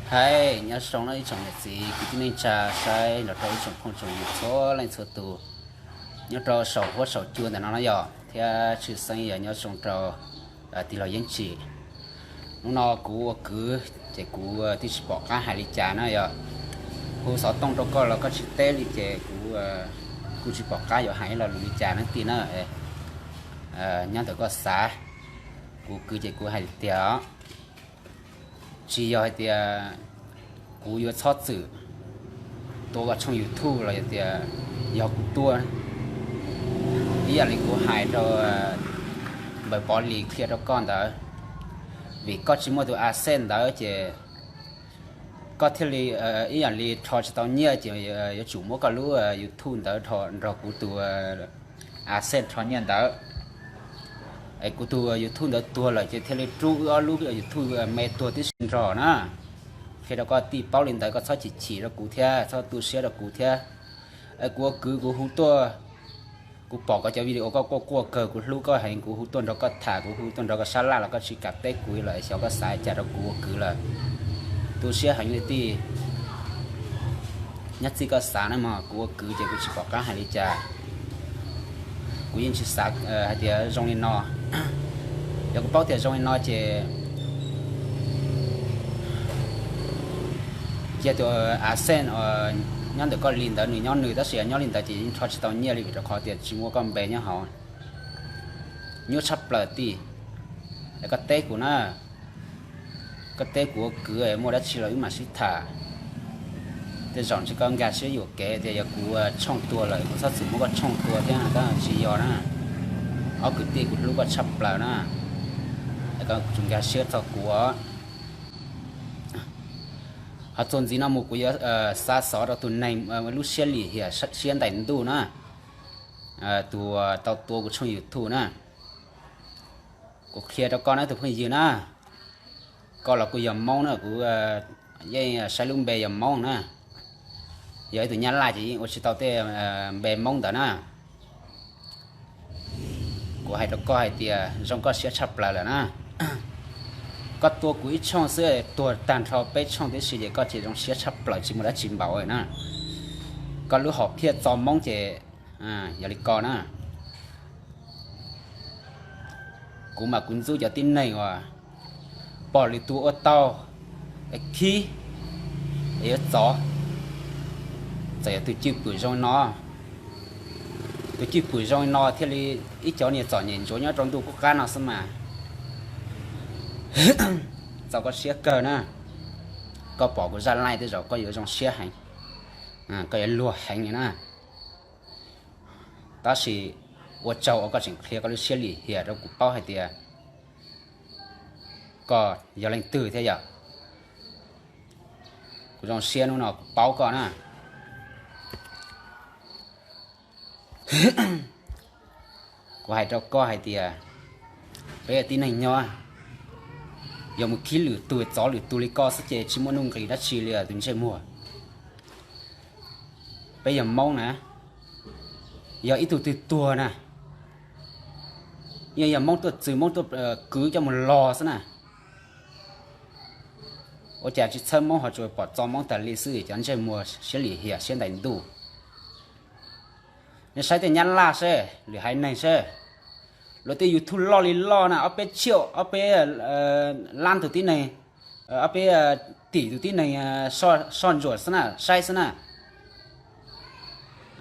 Hais nyob zoo no ib tsoom niam txiv kwv tij neej tsa saib nrog rau ib tsoom phooj tsoom ywg txhua leej txhua tus nyob rau saum huab saum cua ntawm no no yog thiab tshwj xeeb yog nyob zoo rau tij laug Yeeb Tsim. Hnub no kuv ua kwv ces kuv twb tsis pom qab hais li cas na yog hu xov tooj rau koj los koj tsis teb li ces kuv kuj tsis pom qab yuav hais ib lo lus li cas na tij na. Nyob ntawm koj xav, kuv kwv ces kuv hais tias tsis yog hais tias kuv yuav txhob txwm tua koj tshooj YouTube los yog tias yog kuv tua ib yam li kuv hais rau npawg Pov Lis qhia rau koj ntawd, vim koj tsis muaj tus access ntawd ces koj thiaj li ib yam li rho tsis tau nyiaj ces yuav tsum muab koj lub YouTube ntawd nrog kuv tus access rho nyiaj ntawd. Es kuv tus YouTube ntawd tuag lawm ces thiaj li rub wb ob lub YouTube me tuag tib si nrog na. Qhia rau koj tij paub li ntawd koj txhob chim chim rau kuv thiab txhob tu siab rau kuv thiab. Kuv ua kwv kuv hu tuaj, kuv pom koj cov video koj quaj quaj kawg kuv hlub koj heev kuv hu tuaj nrog koj tham kuv hu tuaj nrog koj sab laj los koj tsis kam teb kuv lawm xyov koj xav cas rau kuv ua kwv lawm. Tu siab heev li tij. Nyob txij koj xav na mog kuv ua kwv ces kuv tsis pom qab hais li cas. Kuv yeej tsis xav hais tias zoo li no. Yog kuv paub tias zoo li no ces cia tus access nyob ntawm koj li ntawd nws nyob nws tab sis nyob li ntawd ces yeej rho tsis tau nyiaj li vim rau qhov tias tsis muaj koj npe nyob hauv. Nyuaj tshaj plaws tij. Es koj teb kuv na, koj teb kuv ua kwv muaj dab tsi los wb mam sib tham. Tej zaum ntshe koj nkag siab yuam kev tias yog kuv tshooj tua lawm kuv txhob txwm muab koj tshooj tua thiab no tab tsis yog na. Ob kwv tij kuv hlub koj tshaj plaws na, es koj tsum nkag siab txog kuv os. Ho txuas ntxiv no mus kuv yuav xa xov rau tus neeg lub siab lim hiam siab ntais ntuj na, tus tau tua kuv tshooj YouTube na. Kuv qhia rau koj na tus phooj ywg na, koj los kuj yog Hmoob na, kuv yeej saib lub npe yog Hmoob na. Yog ib tug Nyab Laj ces yeej ua tsis tau tej npe Hmoob ntawd na. Kuv hais rau koj hais tias zoo koj siab tshaj plaws lawm na. Koj tua kuv ib tshooj xwb tuag tag nrho peb tshooj tib si ces koj ces zoo siab tshaj plaws tsis muaj dab tsi npaum na. Koj lub hom phiaj txo Hmoob ces yog li ko na. Kuv mas kuv ntxub cov tib neeg uas pom lwm tus ua tau es khib es yuav txov. Txawm yog tus cwj pwm zoo li no, tus cwj pwm zoo li no thiaj li ib cov niag txom nyem ntsuav nyob rau ntuj qub qab no xwb mas. Txaus koj siab kawg na. Koj pom kuv zaj live tej zaum koj yuav zoo siab heev, koj yuav luag heev li na. Tab sis ua tsaug uas koj tseem qhia koj lub siab lim hiam rau kuv paub hais tias koj yog leej twg thiab yom. Kuv zoo siab hnub no kuv paub koj na. Kuv hais rau koj hais tias peb tib neeg nyob, yog mus khib lwm tus txov lwm tus li koj xwb ces tsis muaj nuj nqis dab tsi li tus ntsej muag. Peb yog Hmoob na, yog ib tug twg tuag na, yeej yog Hmoob tuaj txwv Hmoob tuaj kwv coj mus los xwb na. Ua cas tsis txhawb Hmoob ho tsuas pom txo Hmoob tas li xwb cov ntsej muag siab lim hiam siab ntais ntuj. Nej saib tej Nyab Laj seb, lwm haiv neeg seb, luag tej YouTube loj li loj na ob peb txhiab ob peb lab tus tib neeg, ob peb tim tus tib neeg soj ntsuam xwb na saib xwb na.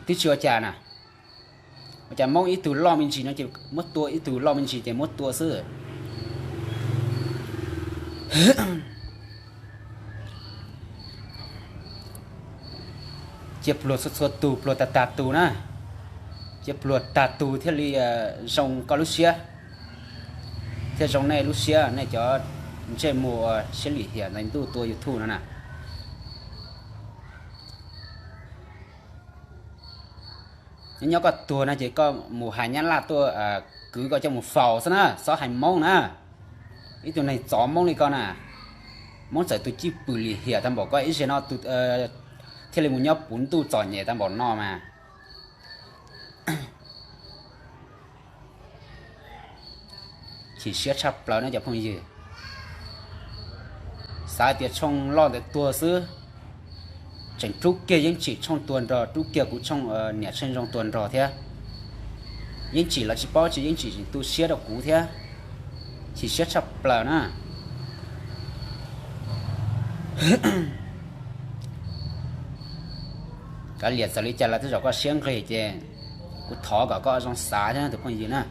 Twb tsis ua cas na. Ua cas Hmoob ib tug loj me ntsis no ces muab tua, ib tug loj me ntsis ces muab tua xwb. Cia pluag txhua txhua tus, pluag tag tag tus na. Cia pluag tag tus thiaj li zoo koj lub siab, thiaj zoo nej lub siab, nej cov ntsej muag siab lim hiam ntais ntuj tua YouTube no na. Nyob nyob koj tuag no ces koj mus hais Nyab Laj tuaj kwv koj coj mus faus xwb na, txhob hais Hmoob na. Ib tug neeg txov Hmoob li koj na, Hmoob txawm tus cwj pwm lim hiam tag npaum koj ib zaug no thiaj li mus nyob puv ntuj txom nyem tag npaum no mas. Chim siab tshaj plaws no cov phooj ywg. Xav tias tshooj loj ntawd tuag xwb, tseem rub kiag Yeeb Tsim tshooj tuag nrog, rub kiag kuv tshooj niam Tsheej Zoo tuag nrog thiab. Yeeb Tsim los tsis paub, tsis Yeeb Tsim tseem tu siab rau kuv thiab, chim siab tshaj plaws na. Kav liam, txawm li cas los tej zaum koj siab nqig ces kuv thov kom koj zoo xav thiab tus phooj ywg na.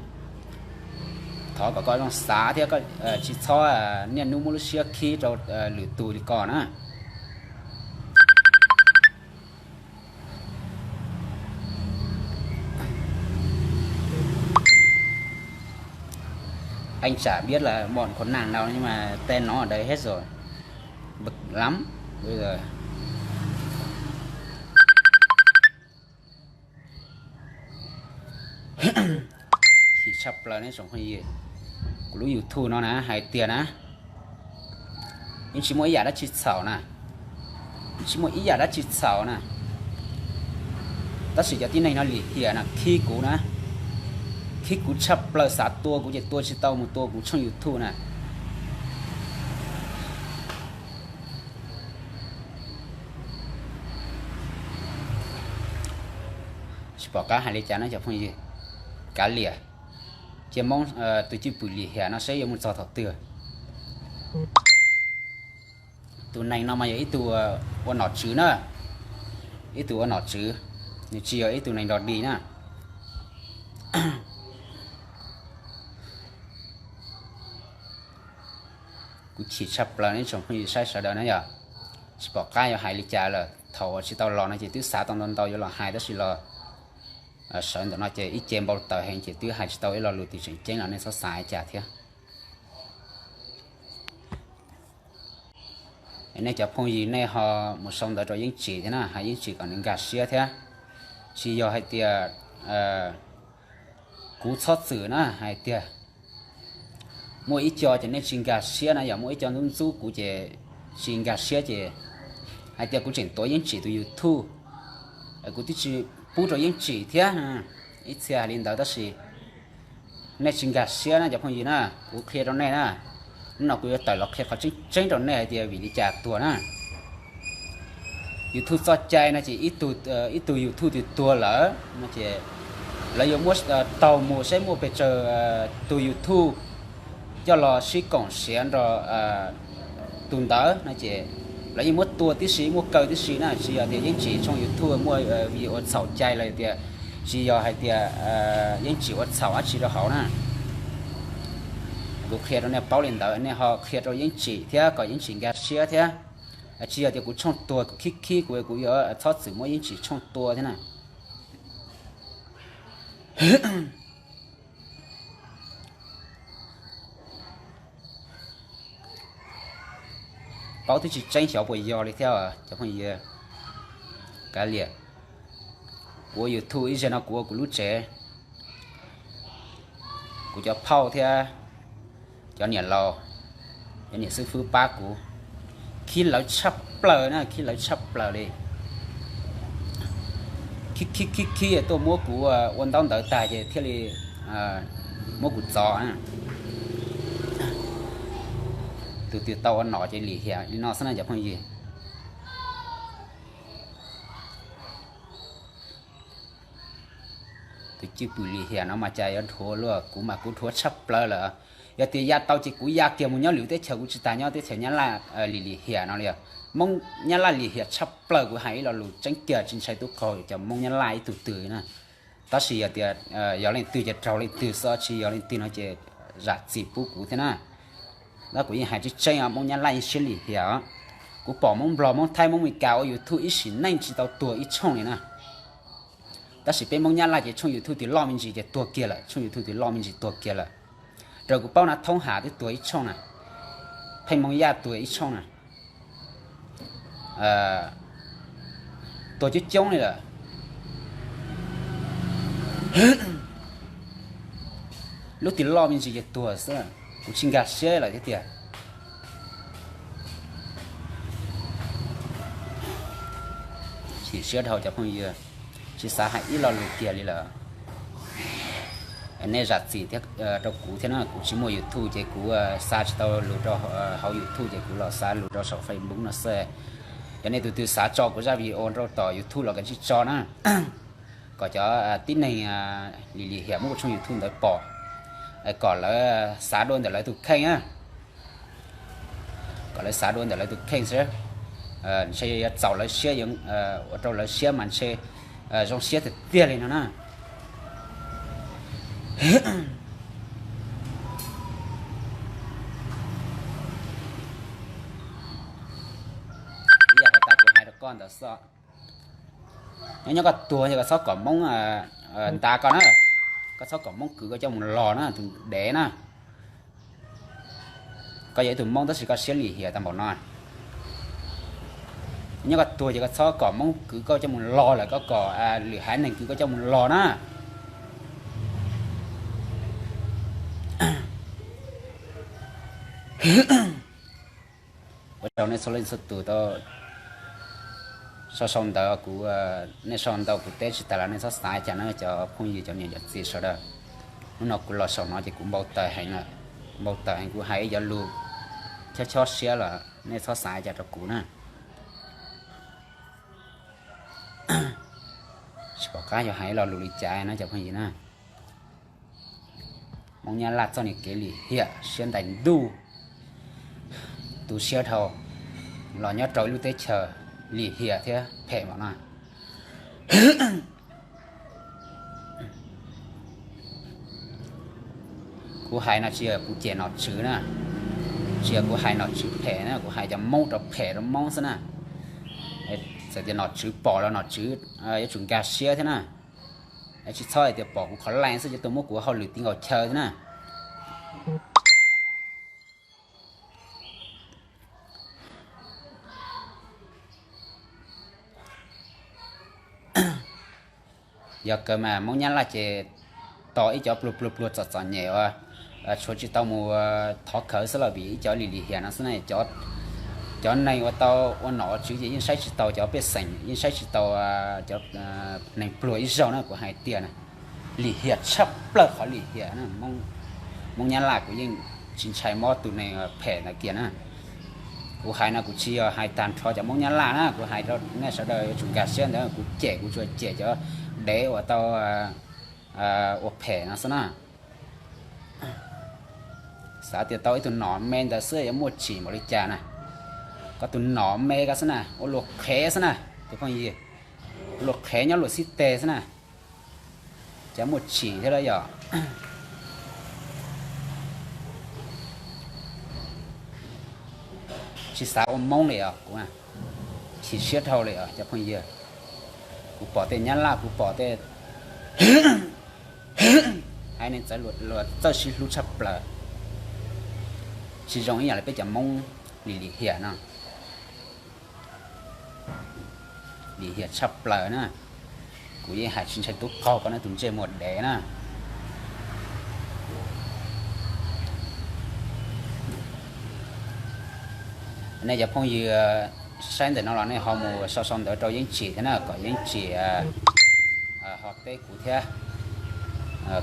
Thov kom koj zoo xav thiab koj tsis txhob niaj hnub muab lub siab khib rau lwm tus li ko na. Anh chả biết là bọn khốn nạn nào nhưng mà tên nó ở đây hết rồi. Bực lắm. Bây giờ chim tshaj plaws nej tsoom phooj ywg, kuv lub YouTube no na hais tias na, yeej tsis muaj ib yam dab tsi txhaum na, yeej tsis muaj ib yam dab tsi txhaum na. Tab sis cov tib neeg no lim hiam na, khib kuv na, khib kuv tshaj plaws, xav tua kuv ces tua tsis tau, mus tua kuv tshooj YouTube na. Tsis pom qab hais li cas no cov phooj ywg. Kav liam, cia Hmoob tus cwj pwm lim hiam no seb yuav mus txog thaum twg. Tus neeg no mas yog ib tug ua nom tswv na, ib tug ua nom tswv, nws tsis yog ib tug neeg dog dig na. Kuv chim tshaj plaws nej tsoom phooj ywg saib sawv daws na yog, tsis pom qab yuav hais li cas lawm. Thaum uas tsis tau los no ces twb xav tau ntau ntau yuav los hais tab sis los sawv ntawm no ces ib ce npau taws heev ces twb hais tsis tau ib lo lus twg tseem ceeb los nej txhob xav li cas thiab. Nej cov phooj ywg nej ho mus sau ntawv rau Yeeb Tsim thiab na, hais Yeeb Tsim kom nws nkag siab thiab. Tsis yog hais tias kuv txhob txwm na, hais tias muaj ib co ces nej tsis nkag siab na, yog muaj ib co ntxub ntxub kuv ces tsis nkag siab ces hais tias kuv tseem tuav Yeeb Tsim tus YouTube, kuv twb tsis pub rau Yeeb Tsim thiab. Ib txhia hais li ntawd tab sis nej tsis nkag siab na cov phooj ywg na, kuv qhia rau nej na. Hnub no kuv yuav tawm los qhia qhov tseeb tseeb rau nej hais tias vim li cas tuag na. YouTube txoj cai no ces ib tug YouTube twg tuag lawm no ces lawv yuav muab taug mus saib muaj pes tsawg tus YouTube coj los sib koom siav nrog tus ntawd no ces lawv yeej muab tua tib si, muab kaw tib si na. Tsis yog tias Yeeb Tsim tshooj YouTube muaj video ua txhaum cai los tias, tsis yog hais tias Yeeb Tsim ua txhaum dab tsi rau hauv na. Kuv qhia rau nej paub li ntawd, nej ho qhia rau Yeeb Tsim thiab kom Yeeb Tsim nkag siab thiab. Tsis yog tias kuv tshooj tuag kuv khib khib kuv, kuv yuav txhob txwm muab Yeeb Tsim tshooj tua thiab na. Paub twb tsis tseeb xyov puas yog li thiab cov phooj ywg. Kav liam, kuv ua YouTube ib zaug no kuv ua kuv lub tsev, kuv cov phauj thiab cov niam laus, cov niam xib fwb pab kuv, khib lawv tshaj plaws na, khib lawv tshaj plaws li. Khib khib khib khib tuaj muab kuv ua ntaub ntawv tag ces thiaj li muab kuv txov na. Tus twg tau ua nom ces lim hiam li no xwb na cov phooj ywg. Tus cwj pwm lim hiam no mas cas yuav dhuav luaj, kuv mas kuv dhuav tshaj plaws lawm. Yog tias ya tau ces kuv ya kiag mus nyob lwm teb chaws, kuv tsis tas nyob teb chaws Nyab Laj lim lim hiam no li. Hmoob Nyab Laj lim hiam tshaj plaws, kuv hais ib lo lus tseeb kiag tsis ntshai tub qaug cov Hmoob Nyab Laj ib tug twg na. Tab sis yog tias yog leej twg ces raug leej twg xwb, tsis yog leej twg no ces zam txim pub kuv thiab na. Tab kuv yeej hais tseeb tseeb, Hmoob Nyab Laj yeej siab lim hiam. Kuv pom Hmoob Nplog, Hmoob Thaib, Hmoob Meskas ua YouTube ib sim neej tsis tau tuag ib tshooj li na. Tab sis peb Hmoob Nyab Laj ces tshooj YouTube twg loj me ntsis ces tuag kiag lawm, tshooj YouTube twg loj me ntsis tuag kiag lawm. Raws kuv paub na, Thoob Ham twb tuag ib tshooj na, Pheej Hmoob Yaj tuag ib tshooj na, tuag coob coob li lawm. Lub twg loj me ntsis ces tuag xwb, kuv tsis nkag siab lawm thiab tiag. Chim siab dhau cov phooj ywg, tsis xav hais ib lo lus kiag li lawm. Nej zam txim thiab rau kuv thiab na, kuv tsis muaj YouTube ces kuv xa tsis tau lus rau hauv YouTube ces kuv los xa lus rau saum Facebook no xwb. Yog nej tus twg xav tso kuv zaj video rau tom YouTube los kav tsij tso na, kom cov tib neeg lim lim hiam muab kuv tshooj YouTube ntawd pom, kom lawv xav dua ntawm lawv tus kheej na, kom lawv xav dua ntawm lawv tus kheej xwb. Ntshe yuav txaus lawv siab, ua rau lawv siab mas ntshe zoo siab tiag tiag li no na. Ib yam tas kuv hais rau koj ntawd xwb. Nyob nyob koj tuag yog koj txhob kom Hmoob nta koj na, koj txhob kom Hmoob kwv koj coj mus los na tus dev na. Koj yog ib tug Hmoob tab sis koj siab lim hiam tag npaum no. Nyob koj tuag ces koj txhob kom Hmoob kwv koj coj mus los lawm, koj kom lwm haiv neeg kwv koj coj mus los na. Ua rau nej txhua leej txhua tus tau sau sau ntawv, kuv, nej sau ntawv kuv teb tsis tas los nej txhob xav cas na cov phooj ywg cov niam cov txiv sawv daws. Hnub no kuv los saum no ces kuv npau taws heev, npau taws heev, kuv hais ib cov lus chob chob siab los nej txhob xav cas rau kuv na. Tsis pom qab yuav hais lo lus li cas na cov phooj ywg na. Hmoob Nyab Laj txoj niag kev lim hiam siab ntais ntuj, tu siab dhau los nyob rau ib lub teb chaws lim hiam thiab phem npaum no. Kuv hais no tsis yog kuv cem nom tswv na, tsis yog kuv hais nom tswv phem na, kuv hais cov Hmoob rau phem rau Hmoob xwb na. Txawm tias nom tswv pom los nom tswv yuav tsum nkag siab thiab na. Tsis txhob hais tias pom kuv qhov leej xwb ces tuaj muab kuv hauj lwm ti nkaus chaw thiab na. Yog kawg mas Hmoob Nyab Laj ces tos ib cov pluag pluag pluag txom txom nyem uas tshuav tsis tau mus thov khawv xwb los vim ib cov lim lim hiam no xwb na. Cov neeg uas tau ua nom ua tswv ces yeej saib tsis tau cov pej xeem, yeej saib tsis tau cov neeg pluag ib zaug na, kuv hais tiag na. Lim hiam tshaj plaws qhov lim hiam na. Hmoob Nyab Laj kuv yeej tsis ntshai mob tus neeg phem ntawd kiag na. Kuv hais no kuv tsis yog hais tag nrho cov Hmoob Nyab Laj na, kuv hais rau nej sawv daws yuav tsum nkag siab ntawd, kuv cem kuv tsuas cem cov dev uas tau ua phem no xwb na. Xav tias tau ib tug nom me ntawd xwb yuav muaj tsim npaum li cas na. Koj tus nom me koj xwb na, ua luag qhev xwb na, tus phooj ywg, ua luag qhev nyob luag xib teg xwb na, cas muaj tsim thiab los yog. Tsis xav ua Hmoob li os kuv, chim siab dhau li os cov phooj ywg. Kuv pom tej Nyab Laj, kuv pom tej haiv neeg txawv luag txawj sib hlub tshaj plaws, tsis zoo ib yam li peb cov Hmoob lim lim hiam no. Lim hiam tshaj plaws na. Kuv yeej hais tsis ntshai tub qaug koj na tus ntsej muag dev na. Nej cov phooj ywg saib ntawm no los nej ho mus sau sau ntawv rau Yeeb Tsim thiab na, kom Yeeb Tsim ho teb kuv thiab,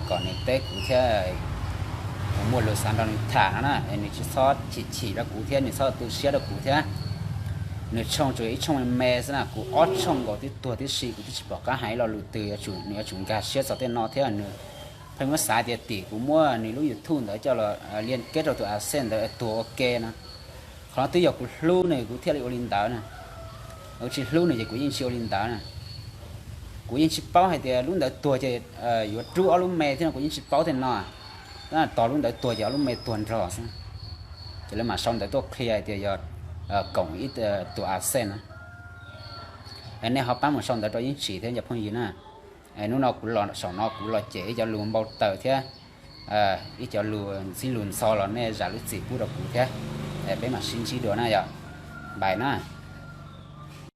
kom nws teb kuv thiab. Kuv muaj lus xav nrog nws tham no na, nws tsis txhob chim chim rau kuv thiab nws txhob tu siab rau kuv thiab. Nws tshooj tsuas ib tshooj me me xwb na, kuv ob tshooj nkaus twb tuag tib si, kuv twb tsis pom qab hais lo lus twg, nws yuav tsum nkag siab txog tej no thiab. Nws pheej muab xav tias tim kuv muab nws lub YouTube ntawd coj los liaj keb rau tus AdSense ntawd tuag ua ke no. Qhov no twb yog kuv hlub nws kuv thiaj li ua li ntawd na. Kuv tsis hlub nws ces kuv yeej tsis ua li ntawd na. Kuv yeej tsis paub hais tias lub ntawd tuag ces yuav rub ob lub me thiab no, kuv yeej tsis paub tej no. Tab tos lub ntawd tuag ces ob lub me tuag nrog xwb. Ces lawv mam sau ntawv tuaj qhia hais tias yog koom ib tus AdSense na. Nej ho pab mus sau ntawv rau Yeeb Tsim thiab cov phooj ywg na. Hnub no kuv los saum no kuv los cem ib cov lus npau taws thiab ib cov lus ntxhib lus ntxhov los nej zam lub txim pub rau kuv thiab. Peb mam sib ntsib dua na yom. Npais na.